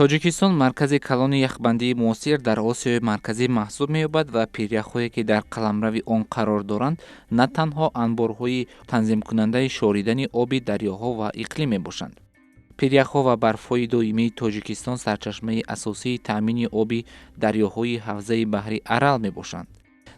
Тоҷикистон маркази калони яхбандии муосир дар Осиёи Марказӣ маҳсуб меёбад ва пиряхҳое, ки дар қаламрави он қарор доранд, на танҳо анборҳои танзимкунандаи шоридани оби дарёҳо ва иқлим мебошанд. Пиряхҳо ва барфҳои доимии Тоҷикистон сарчашмаи асосии таъмини оби дарёҳои ҳавзаи баҳри Арал мебошанд.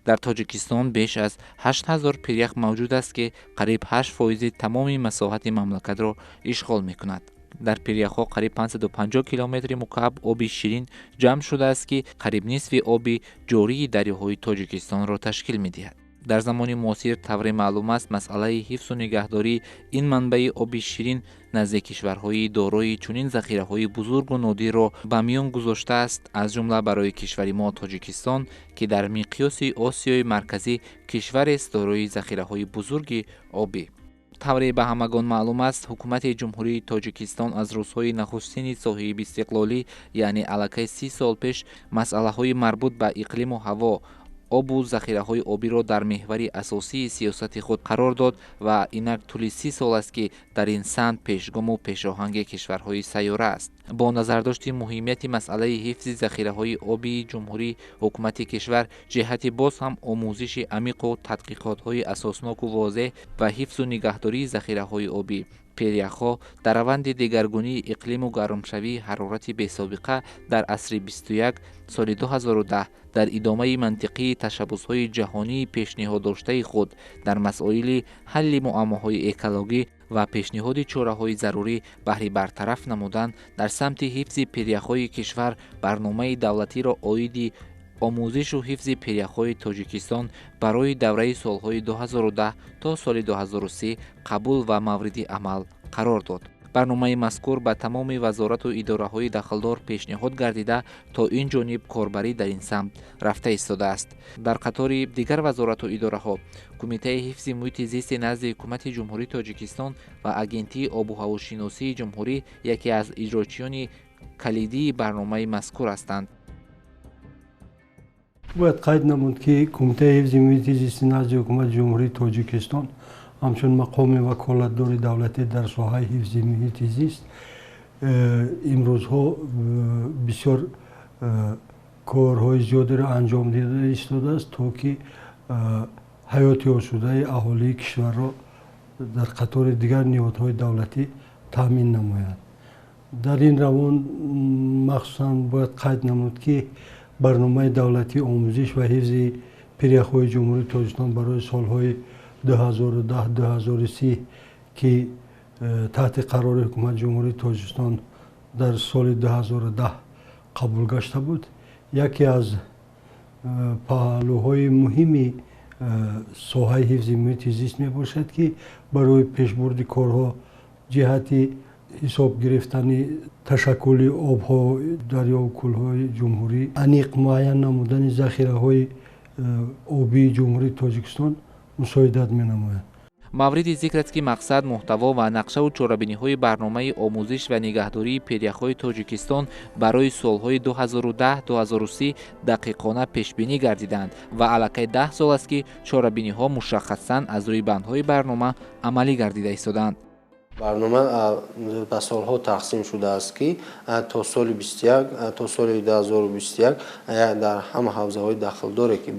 Дар Тоҷикистон беш аз 8000 пирях мавҷуд аст, ки қариб 8 фоизи тамоми масоҳати мамлакатро ишғол мекунад. Дар пиряхҳо қариб 550 километри мукааб оби ширин ҷамъ шудааст, ки қариб нисфи оби ҷории дарёҳои Тоҷикистонро ташкил медиҳад. Дар замони муосир, тавре маълум аст, масъалаи ҳифзу нигаҳдории ин манбаи оби ширин назди кишварҳои дорои чунин захираҳои бузургу нодирро ба миён гузоштааст, аз ҷумла барои кишвари мо, Тоҷикистон, ки дар миқёси Осиёи Марказӣ кишварест дорои захираҳои бузурги обӣ. Тавре ба ҳамагон маълум аст, Ҳукумати Ҷумҳурии Тоҷикистон аз рӯзҳои нахустини соҳибистиқлолӣ, яъне аллакай 30 сол пеш, масъалаҳои марбут ба иқлиму ҳаво, обу захираҳои обиро дар меҳвари асосии сиёсати худ қарор дод ва инак тӯли 30 сол аст, ки дар ин самт пешгому пешоҳанги кишварҳои сайёра аст. Бо назардошти муҳимияти масъалаи ҳифзи захираҳои обии ҷумҳурӣ, ҳукумати кишвар ҷиҳати боз ҳам омӯзиши амиқу тадқиқотҳои асосноку возеҳ ва ҳифзу нигаҳдории захираҳои обӣ, пиряхҳо дар раванди дигаргунии иқлиму гармшавии ҳарорати бесобиқа дар асри 21, соли 2010 дар идомаи мантиқии ташаббусҳои ҷаҳонии пешниҳоддоштаи худ дар масоили ҳалли муаммоҳои экологӣ ва пешниҳоди чораҳои зарурӣ баҳри бартараф намудан дар самти ҳифзи пиряхҳои кишвар, барномаи давлатиро оиди омӯзишу ҳифзи пиряхҳои Тоҷикистон барои давраи солҳои 2010 то соли 2030 қабул ва мавриди амал қарор дод. Барномаи мазкур ба тамоми вазорату идораҳои дахлдор пешниҳод гардида, то ин ҷониб корбарӣ дар ин самт рафта истодааст. Дар қатори дигар вазорату идораҳо Кумитаи ҳифзи муҳити зисти назди Ҳукумати Ҷумҳурии Тоҷикистон ва Агентии обуҳавошиносии ҷумҳурӣ яке аз иҷрочиёни калидии барномаи мазкур ҳастанд. Бояд қайд намуд, ки Кумитаи ҳифзи муҳити зисти назди Ҳукумати Ҷумҳурии Тоҷикистон ҳамчун мақоми ваколатдори давлатӣ дар соҳаи ҳифзи муҳити зист имрӯзҳо бисёр корҳои зиёдеро анҷом дида истодааст, то ки ҳаёти осудаи аҳолии кишварро дар қатори дигар ниҳодҳои давлатӣ таъмин намояд. Дар ин равон махсусан бояд қайд намуд, ки барномаи давлатии омӯзиш ва ҳифзи пиряхҳои Ҷумҳурии Тоҷикистон барои солҳои 2010-2030, ки таҳти қарори Ҳукумати Ҷумҳурии Тоҷикистон дар соли 2010 қабул гашта буд, яке аз паҳлӯҳои муҳими соҳаи ҳифзи муҳити зист мебошад, ки барои пешбурди корҳо ҷиҳати ҳисоб гирифтани ташаккули обҳо, дарёву кӯлҳои ҷумҳурӣ, аниқ муайян намудани захираҳои обии Ҷумҳурии Тоҷикистон мусоидат менамояд. Мавриди зикр аст, ки мақсад, муҳтаво ва нақшаву чорабиниҳои барномаи омӯзиш ва нигаҳдории пиряхҳои Тоҷикистон барои солҳои 2010-2030 дақиқона пешбинӣ гардиданд ва аллакай 10 сол аст, ки чорабиниҳо мушаххасан аз рӯи бандҳои барнома амалӣ гардида истодаанд. Барнома ба солҳо тақсим шудааст, ки то соли 21, то соли 2021 дар ҳама ҳавзаҳои дахлдоре, ки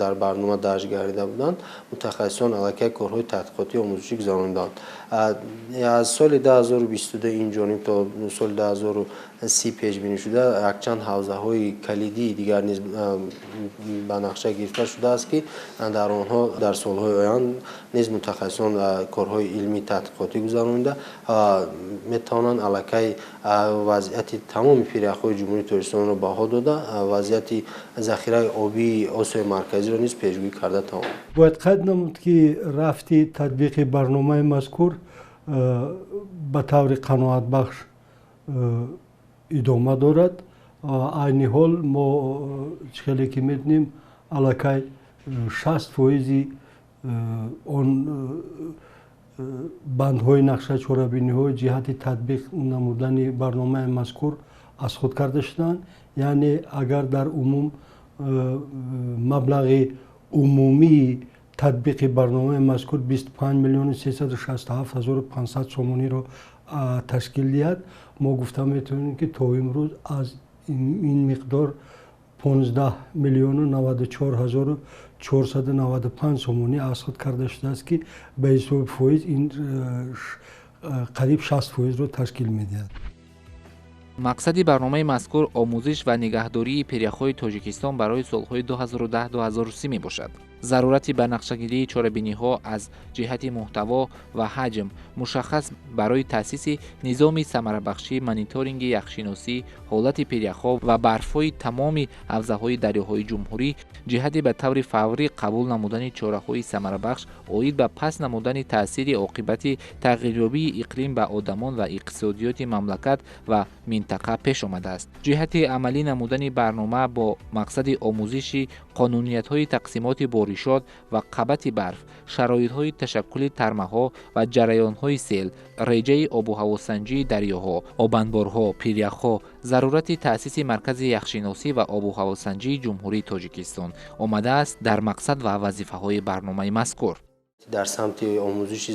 дар барнома дарҷ гардида буданд, мутахассисон аллакай корҳои тадқиқотии омӯзишӣ гузаронданд. Аз соли 2022 ин ҷониб то соли 2030 пешбинӣ шуда, якчанд ҳавзаҳои калидии дигар низ ба нақша гирифта шудааст, ки дар онҳо дар солҳои оянда низ мутахассисон корҳои илмии тадқиқотӣ гузаронида метавонанд аллакай вазъияти тамоми пиряхҳои Ҷумҳурии Тоҷикистонро баҳо дода, вазъияти захираи обии Осиёи Марказиро низ пешгӯӣ карда тавонанд. Бояд қайд намуд, ки рафти татбиқи барномаи мазкур ба таври қаноатбахш идома дорад. Айни ҳол мо, чӣ хеле ки медонем, аллакай 60 фоизи он бандҳои нақша, чорабиниҳои ҷиҳати татбиқ намудани барномаи мазкур аз худ карда шуданд. Яъне агар дар умум маблағи умумии татбиқи барномаи мазкур 25 миллиону 367 ҳазору 500 сомониро ташкил диҳад. Мо гуфта метавонем, ки то имрӯз аз ин миқдор 15 миллиону 94 ҳазору 495 сомонӣ аз худ карда шудааст, ки ба ҳисоби фоиз ин қариб 60 фоизро ташкил медиҳад. Мақсади барномаи мазкур омӯзиш ва нигаҳдории пиряхҳои Тоҷикистон барои солҳои 2010-2030 мебошад. Зарурати ба нақшагирии чорабиниҳо аз ҷиҳати муҳтаво ва ҳаҷм мушаххас барои таъсиси низоми самарабахшии мониторинги яхшиносӣ, ҳолати пиряхҳо ва барфҳои тамоми ҳавзаҳои дарёҳои ҷумҳурӣ, ҷиҳати ба таври фаврӣ қабул намудани чораҳои самарабахш оид ба паст намудани таъсири оқибати тағйирёбии иқлим ба одамон ва иқтисодиёти мамлакат ва минтақа пеш омадааст. Ҷиҳати амалӣ намудани барнома бо мақсади омӯзиши қонуниятҳои тақсимоти боришот ва қабати барф, шароитҳои ташаккули тармаҳо ва ҷараёнҳои сел, реҷаи обу ҳавосанҷии дарёҳо, обанборҳо, пиряхҳо, зарурати таъсиси маркази яхшиносӣ ва обу ҳавосанҷии Ҷумҳурии Тоҷикистон омадааст дар мақсад ва вазифаҳои барномаи мазкур. Дар самти омӯзиши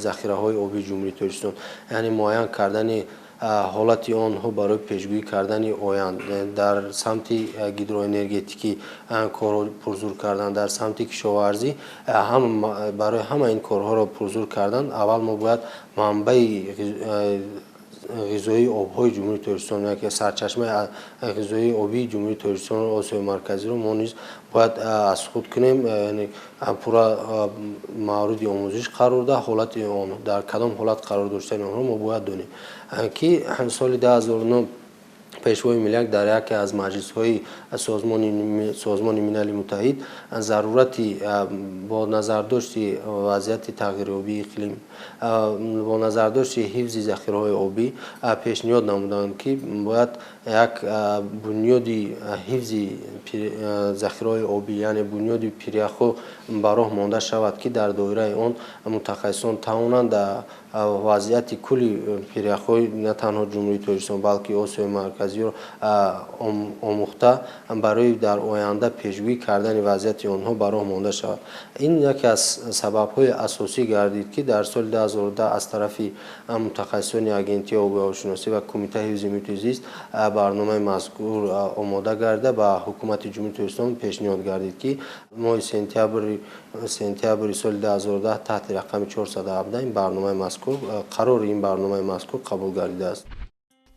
захираҳои обии Ҷумҳурии Тоҷикистон, яъне муайян кардани ҳолати онҳо барои пешгӯӣ кардани оянда, дар самти гидроэнергетикӣ корҳо пурзур кардан, дар самти кишоварзӣ барои ҳама ин корҳоро пурзур кардан, аввал мо бояд манбаи ғизоии обҳои Ҷумҳурии Тоҷикистон, яке сарчашмаи ғизоии обии Ҷумҳурии Тоҷикистон, Осиёи Марказиро мо низ бояд аз худ кунем, яъне пурра мавриди омӯзиш қарор дода, ҳолати он дар кадом ҳолат қарор доштани онҳо мо бояд донем, ки соли 2009 Пешвои миллат дар яке аз маҷлисҳои Созмони Милали Муттаҳид зарурати бо назардошти вазъияти тағйирёбии иқлим, бо назардошти ҳифзи захираҳои обӣ пешниҳод намуданд, ки бояд як бунёди ҳифзи захираҳои обӣ, яъне бунёди пиряхҳо ба роҳ монда шавад, ки дар доираи он мутахассисон тавонанд вазъияти кулли пиряхҳои на танҳо Ҷумҳурии Тоҷикистон, балки Осиёи Марказиро омӯхта, барои дар оянда пешгӯӣ кардани вазъияти онҳо ба роҳ монда шавад. Ин яке аз сабабҳои асосӣ гардид, ки дар соли 2010 аз тарафи мутахассисони Агентии обу ҳавошиносӣ ва Кумитаи ҳифзи муҳити зист барномаи мазкур омода гарда ба Ҳукумати Ҷумҳурии Тоҷикистон пешниҳод гардид, ки моҳи сентябри соли 2010 таҳти рақами 417 ин барномаи мазкур, қарори ин барномаи мазкур қабул гардидааст.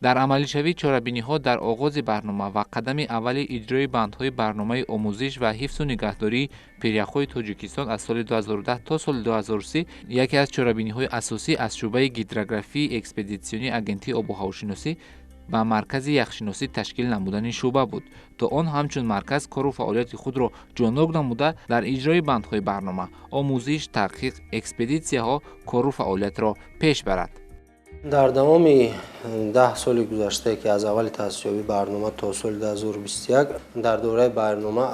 Дар амалишавии чорабиниҳо дар оғози барнома ва қадами аввали иҷрои бандҳои барномаи омӯзиш ва ҳифзу нигаҳдории пиряхҳои Тоҷикистон аз соли 2010 то соли 2030 яке аз чорабиниҳои асосӣ аз шӯъбаи гидрографии экспедитсионии Агентии обу ҳавошиносӣ ба маркази яхшиносӣ ташкил намудани шӯъба буд, то он ҳамчун марказ кору фаъолияти худро ҷоннок намуда, дар иҷрои бандҳои барнома, омӯзиш, таҳқиқ, экспедитсияҳо кору фаъолиятро пеш барад. Дар давоми 10 соли гузашта, ки аз аввали таъсисёбии барнома то соли 2021, дар доираи барнома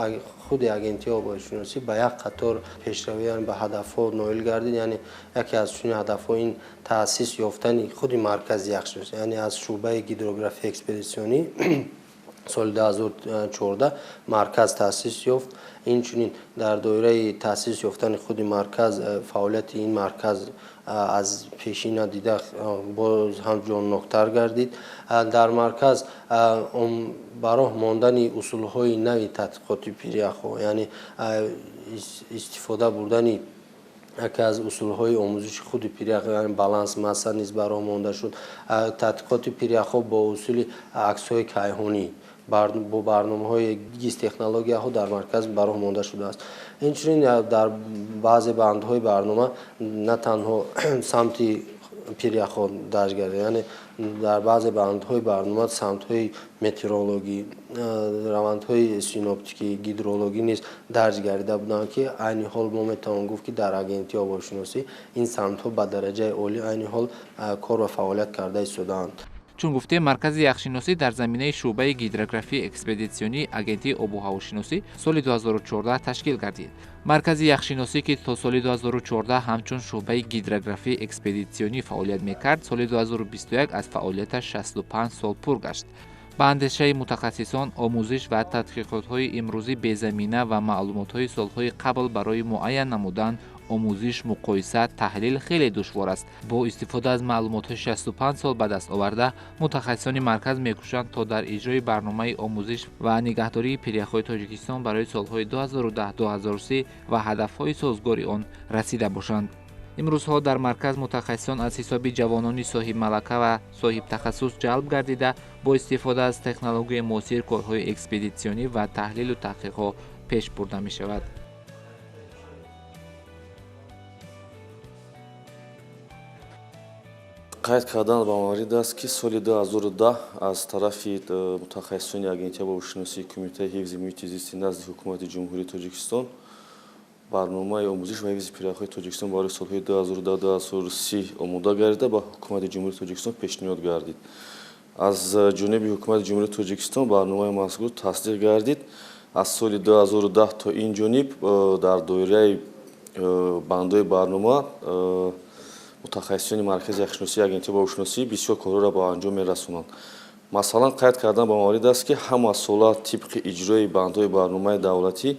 худи Агентии обуҳавошиносӣ ба як қатор пешравӣ, яъне ба ҳадафҳо ноил гардид. Яъне яке аз чунин ҳадафҳо ин таъсис ёфтани худи маркази яхшиносӣ, яъне аз шӯъбаи гидрографии экспедитсионӣ соли 2014 марказ таъсис ёфт. Инчунин дар доираи таъсис ёфтани худи марказ фаъолияти ин марказ аз пешина дида боз ҳам ҷонноктар гардид. Дар марказ ба роҳ мондани усулҳои нави тадқиқоти пиряхҳо, яъне истифода бурдани яке аз усулҳои омӯзиши худи пирях, яъне баланс масса низ ба роҳ монда шуд. Тадқиқоти пиряхҳо бо усули аксҳои кайҳонӣ бо барномаҳои гистехнологияҳо дар марказ ба роҳ монда шудааст. Инчунин дар баъзе бандҳои барнома на танҳо самти пиряхҳо дарҷ гардид, яъне дар баъзе бандҳои барнома самтҳои метеорологӣ, равандҳои синоптикӣ, гидрологӣ низ дарҷ гардида буданд, ки айни ҳол мо метавон гуфт, ки дар Агентии обуҳавошиносӣ ин самтҳо ба дараҷаи олӣ айни ҳол кор ва фаъолият карда истодаанд. Чун гуфтем, маркази яхшиносӣ дар заминаи шӯъбаи гидрографии экспедитсионии Агентии обу ҳавошиносӣ соли 2014 ташкил гардид. Маркази яхшиносӣ, ки то соли 2014 ҳамчун шӯъбаи гидрографии экспедитсионӣ фаъолият мекард, соли 2021 аз фаъолияташ 65 сол пур гашт. Ба андешаи мутахассисон, омӯзиш ва тадқиқотҳои имрӯзӣ безамина ва маълумотҳои солҳои қабл барои муайян намудан омӯзиш, муқоиса, таҳлил хеле душвор аст. Бо истифода аз маълумотҳои 65 сол ба даст оварда, мутахассисони марказ мекӯшанд, то дар иҷрои барномаи омӯзиш ва нигаҳдории пиряхҳои Тоҷикистон барои солҳои 2010-2030 ва ҳадафҳои созгори он расида бошанд. Имрӯзҳо дар марказ мутахассисон аз ҳисоби ҷавонони соҳибмалака ва соҳибтахассус ҷалб гардида, бо истифода аз технологияи муосир корҳои экспедитсионӣ ва таҳлилу таҳқиқҳо пеш бурда мешавад. Қайд кардан ба маврид аст, ки соли 2010 аз тарафи мутахассисони Агентии обшиносии Кумитаи ҳифзи муҳити зисти назди Ҳукумати Ҷумҳурии Тоҷикистон барномаи омӯзиш ва ҳифзи пиряхҳои Тоҷикистон барои солҳои 2010-2030 омода гардида, ба Ҳукумати Ҷумҳурии Тоҷикистон пешниҳод гардид. Аз ҷониби Ҳукумати Ҷумҳурии Тоҷикистон барномаи мазкур тасдиқ гардид. Аз соли 2010 то ин ҷониб дар доираи бандҳои барнома мутахассисони Маркази яхшиносии Агентии обшиносӣ бисёр корҳоро ба анҷом мерасонанд. Масалан, қайд кардан ба маврид аст, ки ҳама сола тибқи иҷрои бандҳои барномаи давлатӣ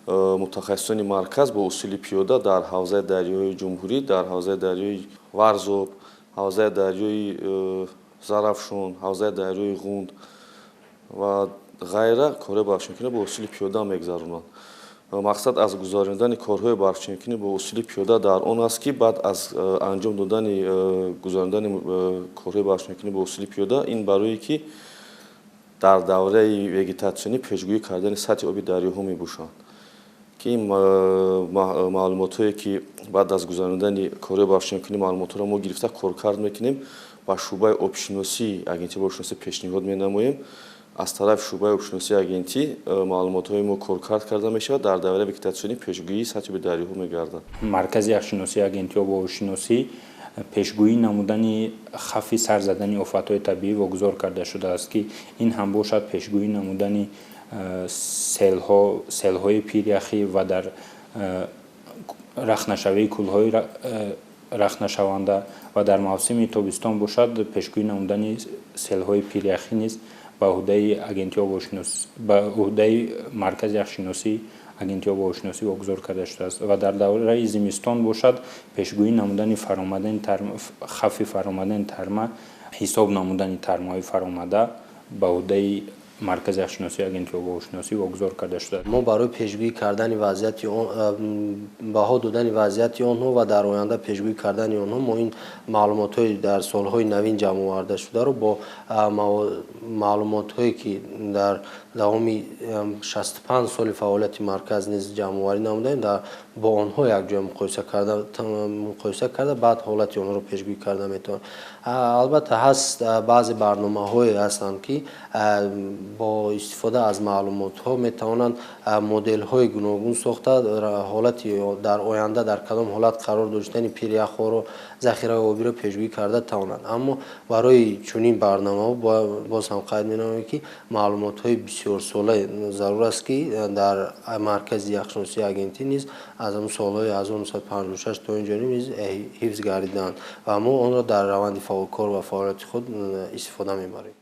мутахассисони марказ бо усули пиёда дар ҳавзаи дарёи Ҷумҳурӣ, дар ҳавзаи дарёи Варзоб, ҳавзаи дарёи Зарафшон, ҳавзаи дарёи Ғунд ва ғайра корҳои барфчинкунӣ бо усули пиёда мегузаронанд. Мақсад аз гузаронидани корҳои барфчинкунӣ бо усули пиёда дар он аст, ки баъд аз анҷом додани гузаронидани корҳои барфчинкунӣ бо усули пиёда ин барое ки дар давраи вегетатсионӣ пешгӯӣ кардани сатҳи оби дарёҳо мебошанд, ки маълумотҳое ки баъд аз гузаронидани корҳои барфчинкунӣ маълумотҳоро мо гирифта коркард мекунем, ба шӯъбаи обшиносии Агентии обшиносӣ пешниҳод менамоем. Аз тарафи шӯъбаи обшиносии агентӣ маълумотҳои мо коркард карда мешавад, дар давраи вегетатсионӣ пешгӯии сатҳи оби дарёҳо мегардад. Маркази яхшиносии Агентии обшиносӣ пешгӯӣ намудани хавфи сар задани офатҳои табиӣ вогузор карда шудааст, ки ин ҳам бошад пешгӯӣ намудани селҳо, селҳои пиряхӣ ва дар рахнашавии кӯлҳои рахнашаванда ва дар мавсими тобистон бошад пешгӯӣ намудани селҳои пиряхӣ низ ба уҳдаи Агентии обшиносӣ, ба уҳдаи Маркази яхшиносии Агентии обшиносӣ вогузор карда шудааст ва дар давраи зимистон бошад пешгӯӣ намудани фаромадани хавфи фаромадани тарма, ҳисоб намудани тармаҳои фаромада ба уҳдаи Маркази яхшиносии Агентии обшиносӣ вогузор карда шудааст. Мо барои пешгӯӣ кардани вазъияти он, баҳо додани вазъияти онҳо ва дар оянда пешгӯӣ кардани онҳо мо ин маълумотҳои дар солҳои навин ҷамъ оварда шударо бо маълумотҳое ки дар давоми 65 соли фаъолияти марказ низ ҷамъоварӣ намудаем, бо онҳо якҷоя муқоиса карда баъд ҳолати онҳоро пешгӯӣ карда метавонем. Албатта ҳаст баъзе барномаҳое ҳастанд, ки бо истифода аз маълумотҳо метавонанд моделҳои гуногун сохта, ҳолати дар оянда дар кадом ҳолат қарор доштани пиряхҳоро, захираи обиро пешгӯӣ карда тавонанд. Аммо барои чунин барномаҳо боз ҳам қайд менамоем, ки маълумотҳои бисёрсола зарур аст, ки дар Маркази яхшиносии агентӣ низ аз ҳамон солҳои 1956 то ин ҷониб низ ҳифз гардидаанд ва мо онро дар раванди кор ва фаъолияти худ истифода мебарем.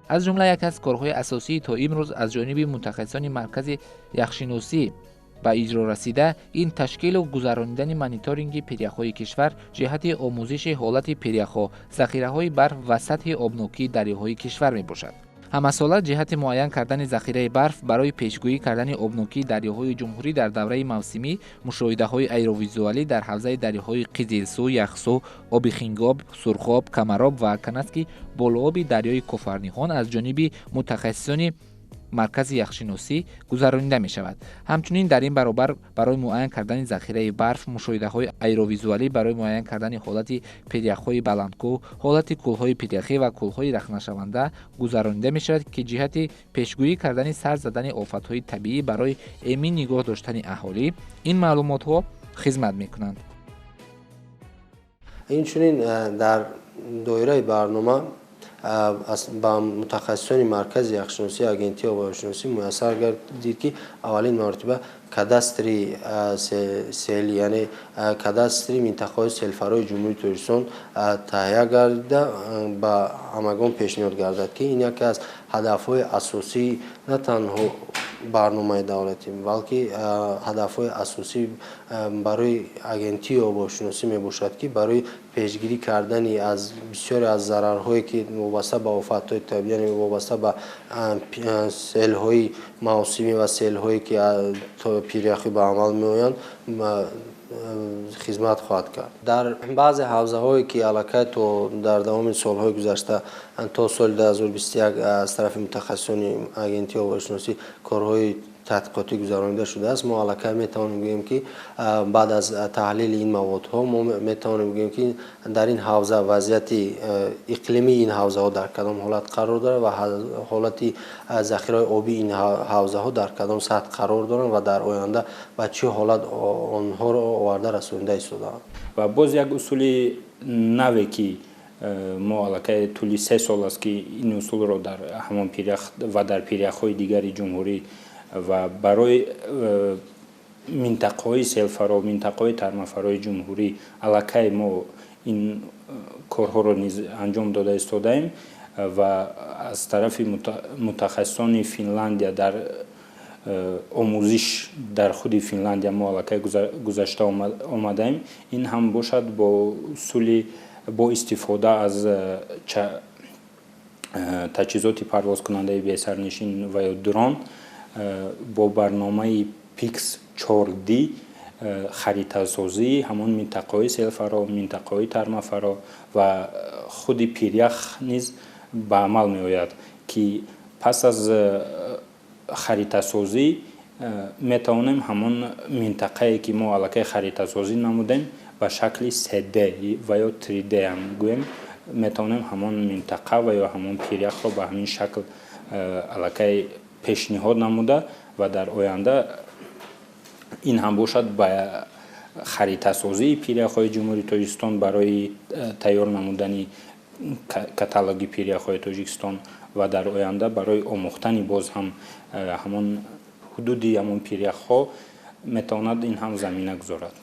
Аз ҷумла яке аз корҳои асосии то имрӯз аз ҷониби мутахассисони Маркази яхшиносӣ ба иҷро расида ин ташкилу гузаронидани мониторинги пиряхҳои кишвар ҷиҳати омӯзиши ҳолати пиряхҳо, захираҳои барф ва сатҳи обнокии дарёҳои кишвар мебошад. Ҳамасола ҷиҳати муайян кардани захираи барф барои пешгӯӣ кардани обнокии дарёҳои ҷумҳурӣ дар давраи мавсимӣ мушоҳидаҳои аэровизуалӣ дар ҳавзаи дарёҳои Қизилсу, Яхсу, оби Хингоб, Сурхоб, Камароб ва Канаски болооби дарёи Кофарниҳон аз ҷониби мутахассисони Маркази яхшиносӣ гузаронида мешавад. Ҳамчунин дар ин баробар барои муайян кардани захираи барф мушоҳидаҳои аэровизуалӣ барои муайян кардани ҳолати пиряхҳои баландкӯҳ, ҳолати кӯлҳои пиряхӣ ва кӯлҳои рахнашаванда гузаронида мешавад, ки ҷиҳати пешгӯӣ кардани сар задани офатҳои табиӣ барои эмин нигоҳ доштани аҳолӣ ин маълумотҳо хизмат мекунанд. Инчунин дар доираи барнома ба мутахассисони Маркази яхшиносии Агентии обшиносӣ муяссар гардид, ки аввалин маротиба кадастри сел, яъне кадастри минтақаҳои селфарои Ҷумҳурии Тоҷикистон таҳия гардида ба ҳамагон пешниҳод гардад, ки ин яке аз ҳадафҳои асосии на танҳо Барномаи давлатӣ, балки ҳадафҳои асосӣ барои Агентии обҳавошиносӣ мебошад, ки барои пешгирӣ кардани аз бисёре аз зарарҳое, ки вобаста ба офатҳои табиӣ, яъне вобаста ба селҳои мавсимӣ ва селҳое, ки пиряхӣ ба амал меоянд, хизмат хоҳад кард. Дар баъзе ҳавзаҳое, ки аллакай то дар давоми солҳои гузашта то соли 2021 аз тарафи мутахассисони Агентии обҳавошиносӣ корҳои тадқиқотӣ гузаронида шудааст, мо аллакай метавонем гӯем, ки баъд аз таҳлили ин маводҳо мо метавонем гӯем, ки дар ин ҳавза вазъияти иқлимии ин ҳавзаҳо дар кадом ҳолат қарор дорад ва ҳолати захираҳои обии ин ҳавзаҳо дар кадом сатҳ қарор доранд ва дар оянда ба чӣ ҳолат онҳоро оварда расонида истодаанд. Ва боз як усули наве, ки мо аллакай тӯли 3 сол аст, ки ин усулро дар ҳамон пирях ва дар пиряхҳои дигари ҷумҳурӣ ва барои минтақаҳои селфаро, минтақаҳои тармафарои ҷумҳурӣ аллакай мо ин корҳоро низ анҷом дода истодаем ва аз тарафи мутахассисони Финландия дар омӯзиш дар худи Финландия мо аллакай гузашта омадаем. Ин ҳам бошад бо усули бо истифода аз таҷҳизоти парвозкунандаи бесарнишин ва ё дрон бо барномаи Pix 4D харитасозии ҳамон минтақаҳои селфаро, минтақаҳои тармафаро ва худи пирях низ ба амал меояд, ки пас аз харитасозӣ метавонем ҳамон минтақае, ки мо аллакай харитасозӣ намудем, ба шакли 3D ва ё 3D ҳам гӯем, метавонем ҳамон минтақа ва ё ҳамон пиряхро ба ҳамин шакл аллакай пешниҳод намуда ва дар оянда ин ҳам бошад ба харитасозии пиряхҳои Ҷумҳурии Тоҷикистон барои тайёр намудани каталоги пиряхҳои Тоҷикистон ва дар оянда барои омӯхтани боз ҳам ҳамон ҳудуди ҳамон пиряхҳо метавонад ин ҳам замина гузорад.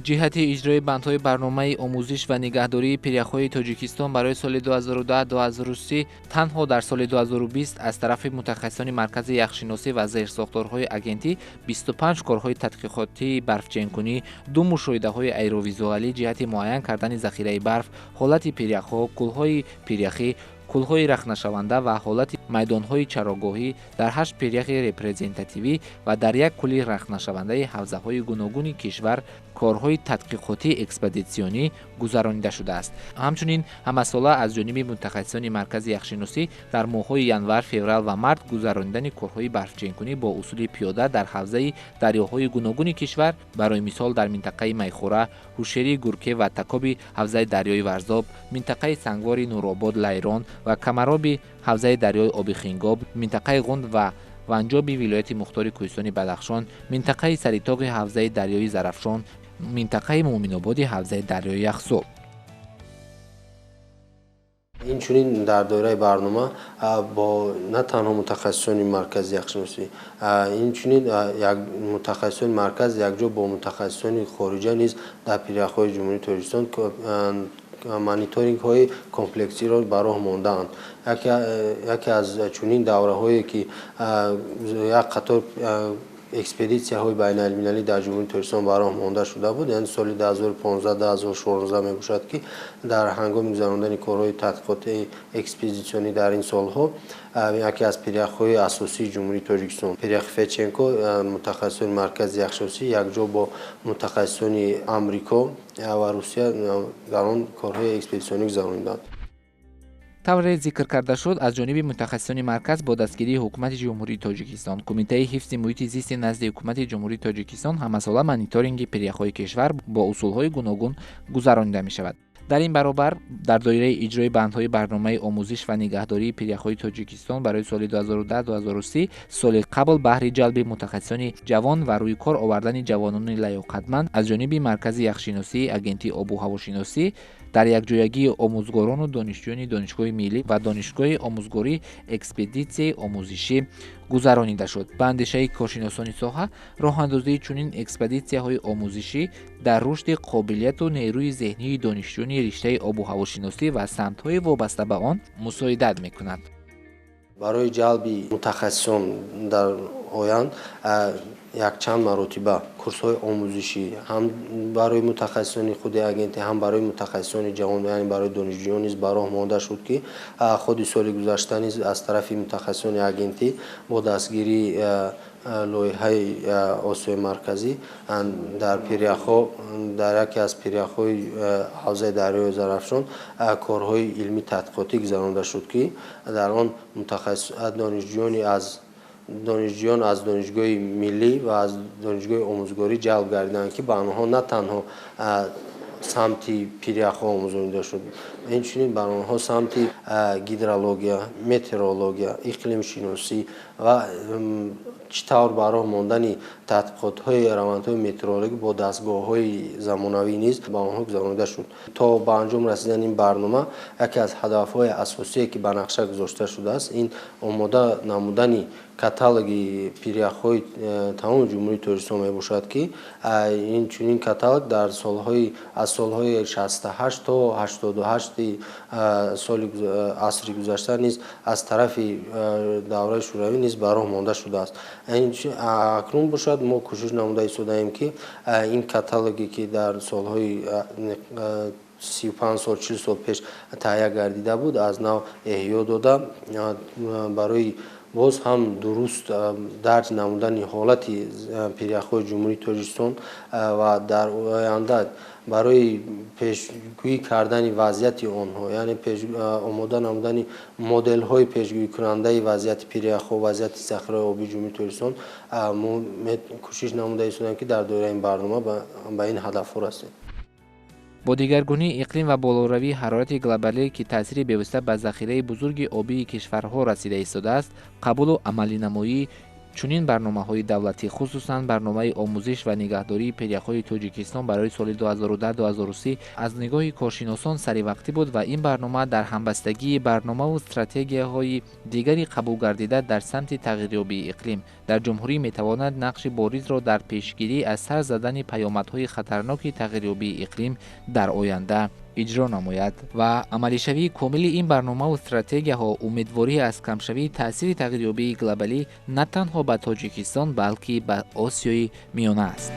Ҷиҳати иҷрои бандҳои барномаи омӯзиш ва нигаҳдории пиряхҳои Тоҷикистон барои соли 2010-2030 танҳо дар соли 2020 аз тарафи мутахассисони Маркази яхшиносӣ ва зерсохторҳои агентӣ 25 корҳои тадқиқотии барфченкунӣ, ду мушоҳидаҳои аэровизуалӣ ҷиҳати муайян кардани захираи барф, ҳолати пиряхҳо, кӯлҳои пиряхӣ, кӯлҳои рахнашаванда ва ҳолати майдонҳои чарогоҳӣ дар ҳашт пиряхи репрезентативӣ ва дар як кӯли рахнашавандаи ҳавзаҳои гуногуни кишвар корҳои тадқиқотии экспедитсионӣ гузаронида шудааст. Ҳамчунин, ҳамасола аз ҷониби мутахассисони Маркази яхшиносӣ дар моҳҳои январ, феврал ва март гузаронидани корҳои барфченкунӣ бо усули пиёда дар ҳавзаи дарёҳои гуногуни кишвар, барои мисол, дар минтақаи Майхӯра, Ҳушери, Гурке ва Такоби ҳавзаи дарёи Варзоб, минтақаи Сангвори Нуробод, Лайрон ва Камароби ҳавзаи дарёи Оби Хингоб, минтақаи Ғунд ва Ванҷоби вилояти мухтори Кӯҳистони Бадахшон, минтақаи Саритоғи ҳавзаи дарёи Зарафшон, минтақаи Муъминободи ҳавзаи дарёи Яхсу. Инчунин, дар доираи барнома бо на танҳо мутахассисони Маркази яхшиносӣ, инчунин мутахассисони марказ якҷо бо мутахассисони хориҷа низ дар пиряхҳои Ҷумҳурии Тоҷикистон мониторингҳои комплексиро ба роҳ мондаанд. Яке аз чунин давраҳое, ки як қатор экспедитсияҳои байналмилалӣ дар Ҷумҳурии Тоҷикистон ба роҳ монда шуда буд, яъне соли 2015-2016 мебошад, ки дар ҳангоми гузарондани корҳои тадқиқотии экспедитсионӣ дар ин солҳо яке аз пиряхҳои асосии Ҷумҳурии Тоҷикистон, пиряхи Федченко, мутахассисони Маркази яхшиносӣ якҷо бо мутахассисони Амрико ва Русия дар он корҳои экспедитсионӣ гузарониданд. Тавре зикр карда шуд, аз ҷониби мутахассисони марказ бо дастгирии Ҳукумати Ҷумҳурии Тоҷикистон, Кумитаи ҳифзи муҳити зисти назди Ҳукумати Ҷумҳурии Тоҷикистон ҳамасола мониторинги пиряхҳои кишвар бо усулҳои гуногун гузаронида мешавад. Дар ин баробар, дар доираи иҷрои бандҳои барномаи омӯзиш ва нигаҳдории пиряхҳои Тоҷикистон барои соли 2010-2030 соли қабл баҳри ҷалби мутахассисони ҷавон ва рӯи кор овардани ҷавонони лаёқатманд аз ҷониби Маркази яхшиносии Агентии обу ҳавошиносӣ дар якҷоягии омӯзгорону донишҷӯёни Донишгоҳи миллӣ ва Донишгоҳи омӯзгорӣ экспедитсияи омӯзишӣ гузаронида шуд. Ба андешаи коршиносони соҳа, роҳандозии чунин экспедитсияҳои омӯзишӣ дар рушди қобилияту нерӯи зеҳнии донишҷӯёни риштаи обу ҳавошиносӣ ва самтҳои вобаста ба он мусоидат мекунад. Барои ҷалби мутахассисон дар оянд якчанд маротиба курсҳои омӯзишӣ ҳам барои мутахассисони худи агентӣ, ҳам барои мутахассисони ҷавон, яъне барои донишҷӯён низ ба роҳ монда шуд, ки худи соли гузашта низ аз тарафи мутахассисони агентӣ бо дастгирии лоиҳаи Осиёи Марказӣ дар пиряхҳо, дар яке аз пиряхҳои ҳавзаи дарёи Зарафшон корҳои илмӣ тадқиқотӣ гузаронида шуд, ки дар он донишҷӯён аз донишгоҳи миллӣ ва аз донишгоҳи омӯзгорӣ ҷалб гардиданд, ки ба онҳо на танҳо самти пиряхҳо омӯзонида шуд, инчунин ба онҳо самти гидрология, метеорология, иқлимшиносӣ ва чӣ тавр ба роҳ мондани тадқиқотҳои равандҳои метеорологӣ бо дастгоҳҳои замонавӣ низ ба онҳо гузаронида шуд. То ба анҷом расидани ин барнома яке аз ҳадафҳои асосие, ки ба нақша гузошта шудааст, ин омода намудани каталоги пиряхҳои тамоми Ҷумҳурии Тоҷикистон мебошад, ки ин чунин каталог дар солҳои аз солҳои 68 то 88 соли асри гузашта низ аз тарафи давраи Шӯравӣ низ ба роҳ монда шудааст. Акнун бошад, мо кӯшиш намуда истодаем, ки ин каталоге, ки дар солҳои 35 сол, 40 сол пеш таҳия гардида буд, аз нав эҳё дода, барои боз ҳам дуруст дарҷ намудани ҳолати пиряхҳои Ҷумҳурии Тоҷикистон ва дар оянда барои пешгӯӣ кардани вазъияти онҳо, яъне омода намудани моделҳои пешгӯикунандаи вазъияти пиряхҳо, вазъияти захираҳои обии Ҷумҳурии Тоҷикистон, мо кӯшиш намуда истодаем, ки дар доираи ин барнома ба ин ҳадафҳо расем. Бо дигаргунии иқлим ва болоравии ҳарорати глобалӣ, ки таъсири бевосита ба захираи бузурги обии кишварҳо расида истодааст, қабулу амалинамоии чунин барномаҳои давлатӣ, хусусан барномаи омӯзиш ва нигаҳдории пиряхҳои Тоҷикистон барои соли 2010-2030 аз нигоҳи коршиносон саривақтӣ буд ва ин барнома дар ҳамбастагии барномаву стратегияҳои дигари қабулгардида дар самти тағйирёбии иқлим дар ҷумҳурӣ метавонад нақши боризро дар пешгирӣ аз сар задани паёмадҳои хатарноки тағйирёбии иқлим дар оянда иҷро намояд ва амалишавии комили ин барномаву стратегияҳо умедворӣ аз камшавии таъсири тағйирёбии глобалӣ на танҳо ба Тоҷикистон, балки ба Осиёи Миёна аст.